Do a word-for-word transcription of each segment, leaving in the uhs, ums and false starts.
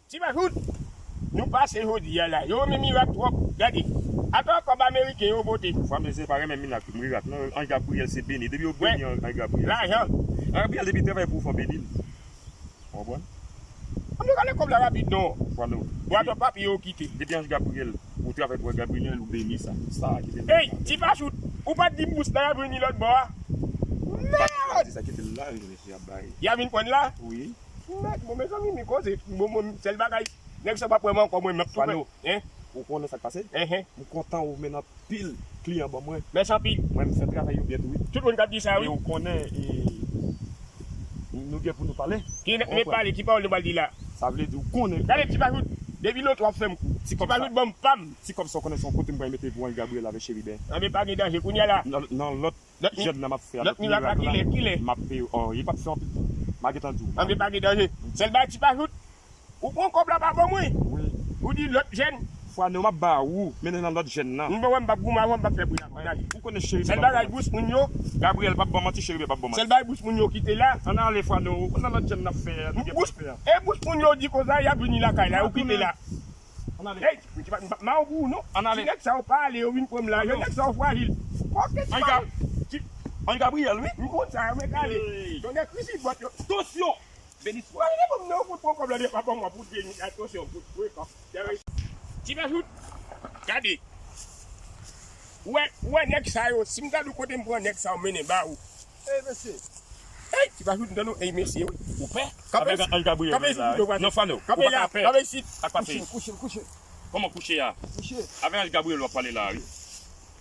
Ti Majout, nou pase jodi a la. Yo renmen mirak twòp. Gade. Atò kòb ameriken yo pote. Fwa m se pa renmen mirak, mirak non. Ange Gabriel se beni. Depi yo beni Ange Gabriel. Lajan. Ange Gabriel depi travay pou w fò beni l. Ou konprann? Ann nou rale kòb la rapid non. Fwa nou. Bwat papye yo kite. Depi Ange Gabriel, ou travay pou Ange Gabriel, ou beni sa. Sa ki beni. Ey, Ti Majout, ou pa t di bous la y ap vini lòt bò a? Mèd! Di sa kite l la, wi, mesye ap bay. Y a vin pran l la? Wi. Mèd, bon, mezanmi, mi koze. Bon, bon, sèl bagay. Nèg sa pa pran m ankò, mwen, m ap tou fè. Fano, hein? Ou konnen sa k pase? Hein, hein. M kontan ou mennen anpil kliyan ban mwen. Mèsi anpil. Mwen, m fè travay yo byen tou, wi. Tout moun k ap di sa, wi. E ou konnen, e, nou gen pou nou pale. Ki nèg pale, ki pawòl nou pral di la? Sa vle di ou konnen. Gade, Ti Majout, depi lontan w ap fè m kou. Ti Majout ban m pa m. Ti kòb sa ou konnen se yon kote m pral mete pou Ange Gabriel avèk Cheriben. Anben pa gen danje, kounye a la. Nan, nan lòt Lòt mi-, jèn nan m ap fè a, lòt mirak la, kilè, kilè? M ap peye, oh, li p ap fè anpil tan. M a gentan di w. Anben pa gen danje. Sèl bagay Ti Majout, ou pran kòb la pa ban mwen. Wi. Ou di lòt jèn. Fwa nou m ap ba ou, mennen nan lòt jèn nan. M pa wè m p ap goumen avè w, m p ap fè bri la. Ou konnen Cheriben. Sèl bagay bous moun yo. Gabriel p ap ban manti, Cheriben p ap ban manti. Sèl bagay bous moun yo kite la. Ann ale Fwa nou, ou konn nan lòt jèn n ap fè, nou gen pou fè a. E bous moun yo di konsa, y ap vini lakay la, ou kite la. Ann ale. Ey, ti, ti, m ap mawon pou ou non. Ann ale. Ti nèg sa yo pa ale, yo vin pran m la. Yo nèg sa yo frajil. Fòk ke ti pa. Ange Gabriel, wi. M konn sa, yo mèt ale. Ey. Tonnè Kristi bòt yo. Tansyon. Beni swa. Gade bon, non, pou pran kòb la, de pa ban mwen pou beni, atansyon, pou, pou kòb. Ti Majout, gade. Ou wè, ou wè nèg sa yo, si m ta di w kote m pran nèg sa yo mennen ba ou. Ey, mesye. Ey, Ti Majout, m tann ou, ey, mesye, wi. Ou pè? Kanpe isit. Avèk Ange Gabriel la, wi. Non, Fano, ou pa ka pè. Kanpe isit. Sa k pase? Kouche, kouche, kouche. Kòman kouche a? Kouche. Avèk Ange Gabriel w ap pale la, wi.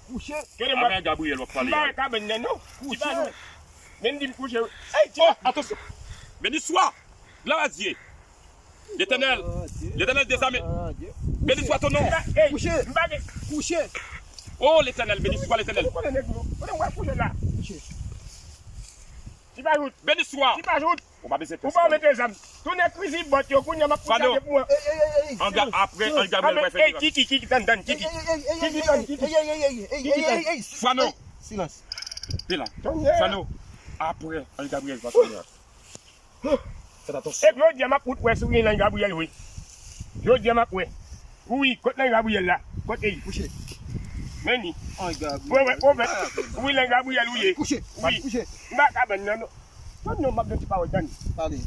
Kouche. Avèk Ange Gabriel w ap pale a, wi. M pa nan kabann nan, non. Kouche. Ti Majout. Men m di m kouche, wi. Ey, Ti Majout. Oh, atansyon. Beni swa. Glwa a Dye. Letènèl, Letènèl dezame. Beni swa ton non. Kouche. Kouche. Oh, Letènèl, beni swa Letènèl. Kote nèg yo? Kote mwen kouche la? Kouche. Ti Majout. Beni swa. Ti Majout. Ou pa bezwen pè. Ou pa mete zam. Tonnè Kristi bòt yo, kounye a m ap kouche avèk mwen. Ey, ey, ey, ey. Apre, Ange Gabriel va fè mirak. Kiki, Kiki, tann, tann, Kiki. Kiki, tann, Kiki. Fano. Silans. Fano. Apre, Ange Gabriel va fè mirak. Fèt atansyon. E jodi a m ap wout wè si w gen Ange Gabriel, wi. Jodi a m ap wè. Wi, kot Ange Gabriel la? Kote li? Kouche. Men li. Ange Gabriel. Wi, wi, wi, wi, Ange Gabriel, wi. Kouche. Wi. Kouche. M pa kabann nan, non. Tann non, m ap di yon ti pawòl, tann. Pale.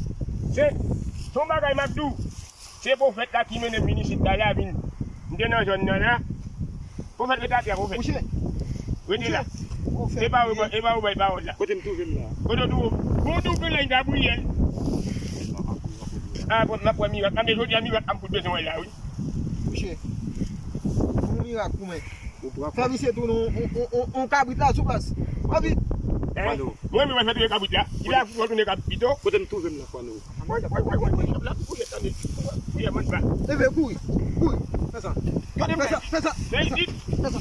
Se, se yon bagay m ap di w. Se pwofèt la ki mennen m vin isit la, la vin. M te nan zòn nan la. Pwofèt, rete atè a, pwofèt. Kouche. Rete la. Kouche. Pwofèt. E pa ou, e pa ou bay pawòl la. Kote m twouve m la? Kote w twouve w? Bon, w twouve Ange Gabriel. A, bon, m ap wè mirak. Anben, jodi a mirak la m fout bezwen wè la, wi. Kouche. Bon mirak pou mwen. Fè misye tounen yon, yon, yon, yon, yon kabrit la sou plas. Anvi. Mwen menm mwen fè tounen kabrit la. Li la fè tounen kabrit pito. Kote m twouve m la, Fano? Woy, woy, woy, woy, woy, chòp la pou kouye, tande. Kouye, mòn ba. Leve, kouri. Kouri. Fè sa. Gade mwen. Fè sa, fè sa. Fè sa. Fè sa.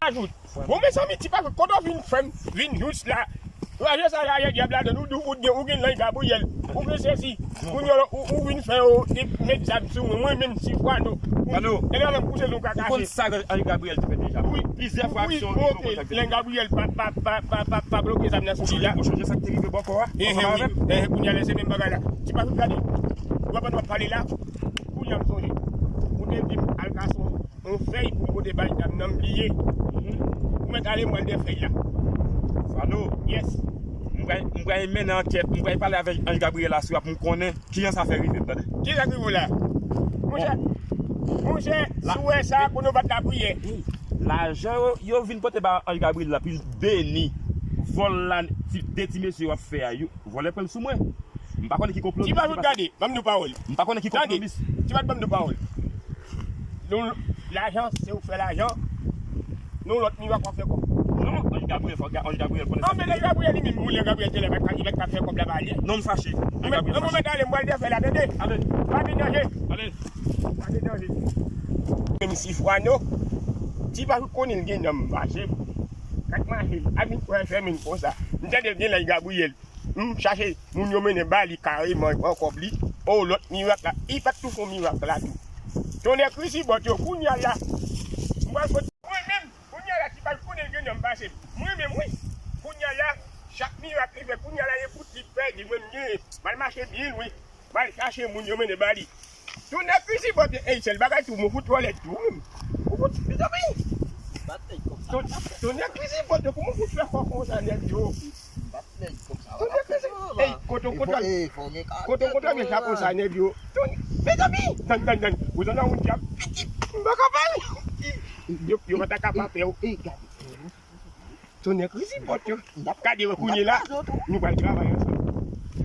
Ajoute. Bon, mezanmi, Ti Patrick, kote w vin fè m vin jous la? Raje sa la, ye dyab ladann, ou, ou, ou, ou gen lang Gabriyèl, ou gen sesi, kounye a, ou, ou vin fè yo, te met zam sou mwen, mwen menm si fwa nou. Fano, ou konn sa Ange Gabriyèl te fè deja? Wi. Plizyè fwa aksyon, wi, ok, lang Gabriyèl pa, pa, pa, pa, pa, pa bloke zam nan sou li la. Ou sonje sa k te rive bòkò a? Ansanm avè m? Kounye a, se menm bagay la. Ti Patrick, gade, ou pa konn w ap pale la, kounye a m sonje. Ou te di m al kason yon fèy pou m pote bay dam nan, m bliye. Ou mèt ale, m pral dèyè fèy la. Fano. Yes. M pral, m pral mennen ankèt, m pral pale avèk Ange Gabriyèl aswè a pou m konnen kijan sa fè rive m, tande. Kijan k rive w la? Monchè, monchè, si w wè sa, konnen w pa t lapriyè. Lajan yo, yo vin pote ba Ange Gabriyèl la, pou l beni vòl la, ti, de ti mesye w ap fè a, yo, vòlè pran l sou mwen. M pa konnen ki konplomis. Ti Patrick, gade, ban m di w pawòl. M pa konnen ki konplomis. Tande, Ti Patrick, ban m di w pawòl. Nou, lajan, se ou k fè lajan. Nou, lòt mirak w ap fè kòb. Non, Ange Gabriyèl, fò Ange Gabriyèl konnen sa. Anben, Ange Gabriyèl li menm, Ange Gabriyèl te lè pa t ka, li pa t ka fè kòb la pa li. Non, m fache. Ange Gabriyèl fache. Mwen ale, m pral dèyè fèy la, tande. Ale. Pa gen danje. Ale. Pa gen danje. Menm si fwa nou, Ti Patrick konnen l gen nanm mache. Kat mache, a vin kwè fèmen konsa. M tande l gen lang Gabriyèl. M chache moun yo mennen ba li kareman, li pran kòb li. O, lòt mirak la. I pa t tou fè mirak la tou. Tonnè Krisibòt yo, kounye a la. Mwen, mwen menm, kounye a la, ti pa konnen gen nan m pase. Mwen menm, wi. Kounye a la, chak mirak li fè, kounye a la, e bout li pèdi, mwen menm, m al mache byen lwen. M al chache moun yo mennen ba li. Tonnè Krisibòt, ey, sèl bagay tou, mwen fout vòlè tou, menm. Ou fout, mezanmi. Tonnè Krisibòt, kòman fout fè kò konsa, nèg yo? Tonnè Krisibòt, ey, kote, kote, kote, kote, men sa konsa, nèg yo. Tonnè, mezanmi, tann, tann, tann. Ou tann nan yon dyab. M pa ka pale. Yo, yo pa ta ka pa pè w. Tonnè Krisibòt yo. Gade wè kounye la, nou pral travay ansanm.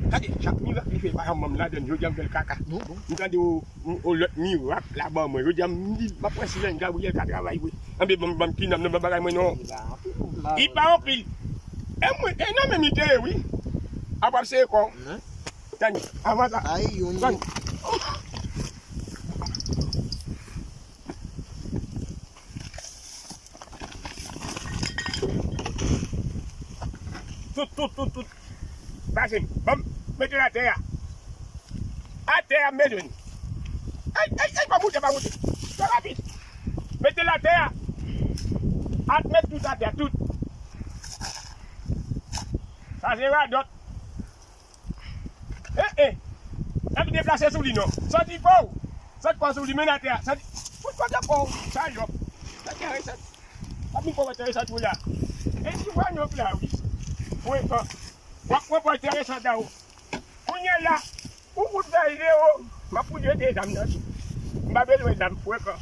Gade, chak mirak li fè, pa janm ban m ladann, jodi a m fè l kaka. M tande o, o lòt mirak la ban mwen, jodi a m di, m ap pran Silèn Gabriyèl ka travay vre. Anben, ban m, ban m ti nanm nan, ban bagay mwen non. Li pa anpil. E mwen, e nan menm li te ye, wi. Ap ap seye kò. Tann, avan sa. Tann. Tout, tout, tout, tout. Pase m. Ban m mete l atè a. Atè a, m bezwen. Ay, ay, ay, pa moute, pa moute. Twò rapid. Mete l atè a. At, met tout atè a, tout. Sa se radòt. Eh, eh. Epi deplase sou li non. Sòti kò w. Sòti kò sou li, men atè a. Sòti. Fout kò de kò w. Salòp. Sa enteresan. Pa vin kò enteresan tou la. E ti wanyòk la, wi. Frekan. W ap pran pò enteresan da w. Kounye la, ou fout fè ideyo. M ap fout jete zam nan tou. M pa bezwen zam, frekan.